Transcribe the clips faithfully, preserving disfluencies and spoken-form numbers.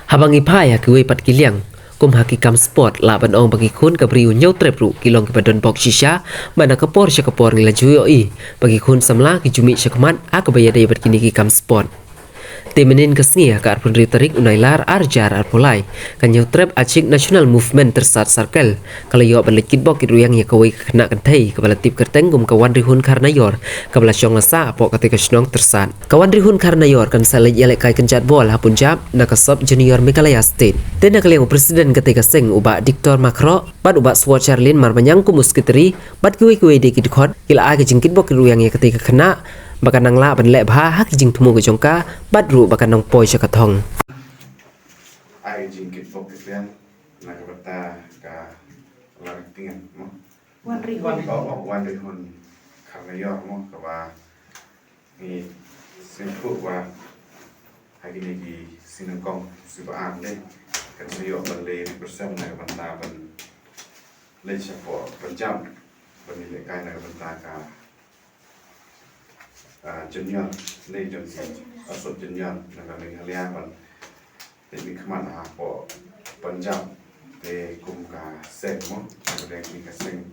Haba ngi phai ha kiwei pat ki liang, kum ha ki kam sport, lah ban ong ba ki khun ka Bri u Hynñiewtrep ruh ki long kiba don bok shisha, ba na ka por sha ka por ngi la ju ïohi ba ki khun samla ki ju mih sha khmat ha kaba ïadei bad kine ki kam sport. Te mynhynnin ka sngi ha ka arphew hynriew tarik u Nailar ar hajar arphew lai, ka Hynñiewtrep Achik National Movement Tyrsad Circle ka la ïoh ban leit kitbok kitrwiang ïa kawei ka khynnah kynthei kaba la tip kyrteng kum ka Wanrihun Kharnaior, kaba la shong la sah hapoh katei ka shnong Tyrsad. Ka Wanrihun Kharnaior kan sa leit ïalehkai kynjat bol ha Punjab na ka Sub Junior Meghalaya State. Te na ka liang u President katei ka seng, u Bah Diktor Makhroh, bad u Bah Swor Charlin Marmanyang kum u Secretary, bad kiwei kiwei de ki dkhot, ki la ai ka jingkitbok kitrwiang ïa katei ka khynnah ba kan nang lah ban leh bha ha ki jingthmu ka jong ka, bad ruh ba kan nang poi sha ka thong. Ai jingkitbok kitrwiang na ka bynta ka Langting mo. Wanrihun. Oh, oh, Wanrihun Kharnaior mo, kaba ngi sngewthuh ba ha kine ki sngi nyngkong shu ba ar de kan sa ïoh ban leit represent na ka bynta ban leit shapoh Punjab ban ïalehkai na ka bynta ka ah, junior, lei jong ki, ah, sub junior na ka Meghalaya ban leit mihkhmat hapoh Punjab. Te kum ka seng mo, ka dei ka seng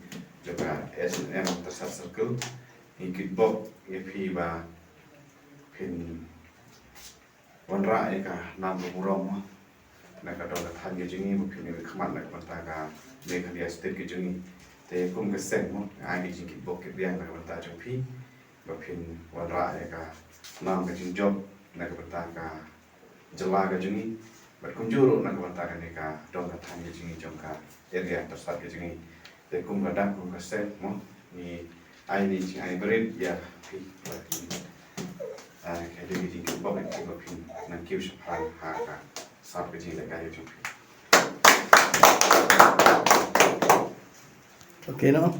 jong ka S N M Tyrsad Circle, ngi kitbok ïa phi ba phin wanrah ïa ka nam ka burom mo na ka dong ka thaiñ ka jong ngi, ba phin ïa mihkhmat na ka bynta ka Meghalaya State ka jong ngi. Te kum ka seng mo, nga ai ka jingkitbok kitrwiang na ka bynta jong phi ba phin wanrah ïa ka nam ka jingjop na ka bynta ka jylla ka jong ngi, bad kumjuh ruh na ka bynta kane ka dong ka thaiñ ka jong ngi, jong ka area Tyrsad ka jong ngi. Te kum ka dak kum ka seng mo, ngi ai ïa ka jingai barit ïa phi ba phin, ah, ka dei ka jingkitbok ïa phi ba phin nang kiew shaphrang ha ka sap ka jinglehkai ka jong phi. Okay, no?